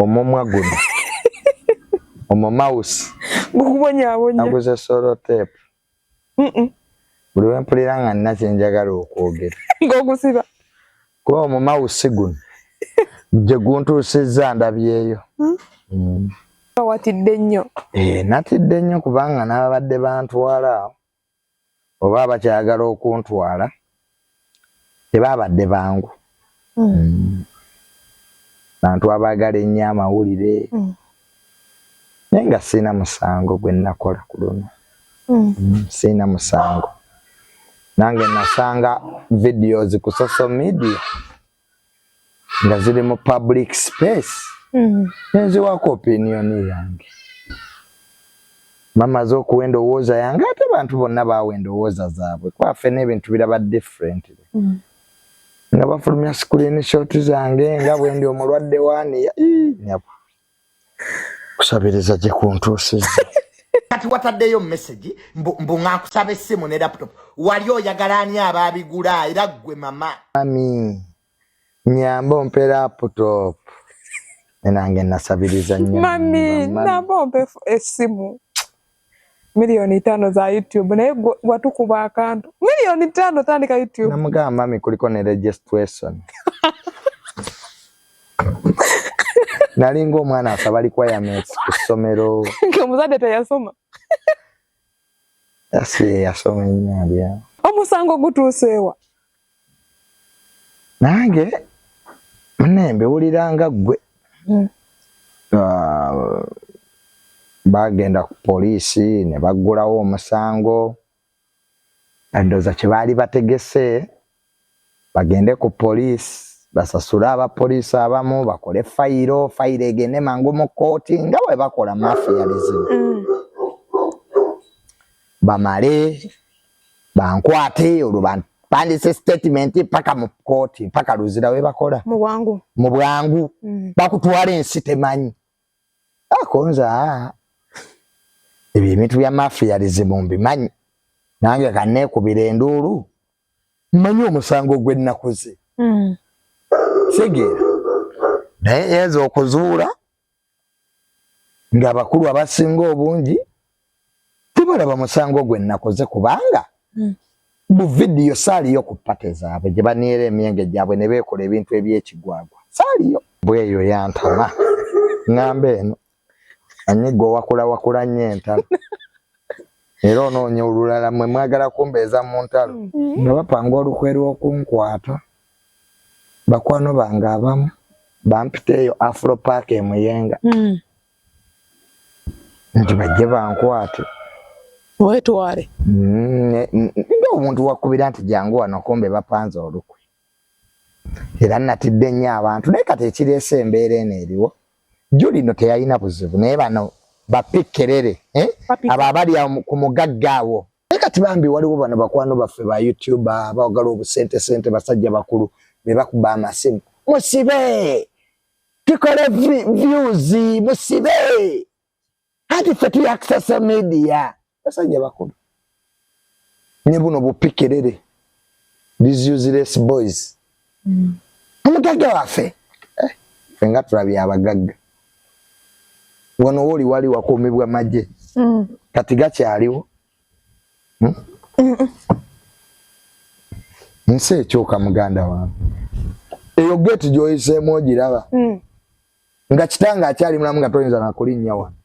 Omumwa guno omumawusi gukubonyabonya. Naguze sellotape. Buli wempulira nga nina kyenjagala okwogera ng'ogusiba, kuba omumawusi guno gye guntuusizza ndabyeyo. Watidde nnyo. Eh, natidde nnyo kubanga n'ababadde bantwala oba abakyayagala okuntwala tebabadde bangu. Bantu abaagala ennyo amawulire, naye nga siina musango gwe nakola ku luno. Siina musango. Nange nasanga videos ku social media nga ziri mu public space, nenziwako opinion yange. Bamaze okuwa endowooza yange, ate bantu bonna baawa endowooza zaabwe, kwaffe n'ebintu biraba different, nga bafulumya screenshot zange nga bwe ndi omulwadde waaniya. Nyabo, kusabiriza gye kuntuusizza. Kati wataddeyo message mbu nga nkusaba essimu ne laptop. Wali oyagala ani abaabigula? Era ggwe mama. Mami, nyamba ompe laptop. Nange nasabiriza nnyo. Mami, namba ompe essimu, 5 million za YouTube, naye watukuba akantu 5 million, tandika YouTube. Namugamba, "Mami, kuliko ne registration." Nalinga omwana asaba requirements ku ssomero. Ng'omuzadde teyasoma. Si ye yasoma ennyo ali awo. Omusango gutuuseewa? Nange munne mbiwulira nga ggwe. Ah, bagenda ku poliisi ne baggulawo omusango. Ndowooza kye baali bategese, bagende ku poliisi basasule abapoliisi abamu, bakole fayiro, fayiro egende mangu mu kkooti nga bwe bakola mafialism, bamale bankwate, olwo bapandise statement paka mu kkooti, paka Luzira we bakola. Mu bwangu. Mu bwangu. Bakutwala ensi temanyi akonza. Ebyo ebintu bya mafialism mbimanyi nange, kaneekubira enduulu, mmanyi omusango gwe nnakoze. Segeera, naye yeza okuzuula ng'abakulu abasinga obungi tebalaba musango gwe nnakoze, kubanga bu vidiyo saaliyo ku party zaabwe gye baneera emyenge gyabwe ne beekola ebintu ebyekigwagwa, saaliyo. Bweyo yantama ŋŋamba eno anyiga owakula wakula nnyo entalo, era onoonya olulala mwe mwagala kumbeeza mu ntalo, nga bapanga olukwe lw'okunkwata. Bakwano bange abamu bampita eyo Afro Park emuyenga nti bajje bankwate. Weetwale. Nga omuntu wakubira nti jangu wano, kumbe bapanze olukwe. Era natidde nnyo abantu, naye kati ekireese embeera eno eriwo, Julino teyalina buzibu, naye bano bapikerere, eh? Abo abali ku mugagga awo. Naye kati bambi waliwo bano bakwano baffe ba YouTube abagala obusente sente, basajja bakulu, be bakuba amasimu, "Musibe, tukole views, musibe." Kati ffe tuli access media, basajja bakulu ne buno bupikerere, these useless boys. Omugagga waffe, eh, ffe nga tulabye abagagga wano woli wali wakuumibwa magye. Kati gakyaliwo, Nsi ekyuka, muganda wange. Eyo geeti gyoyiseemu ogiraba, nga kitange akyali mulamu nga toyinza nakulinnya wano.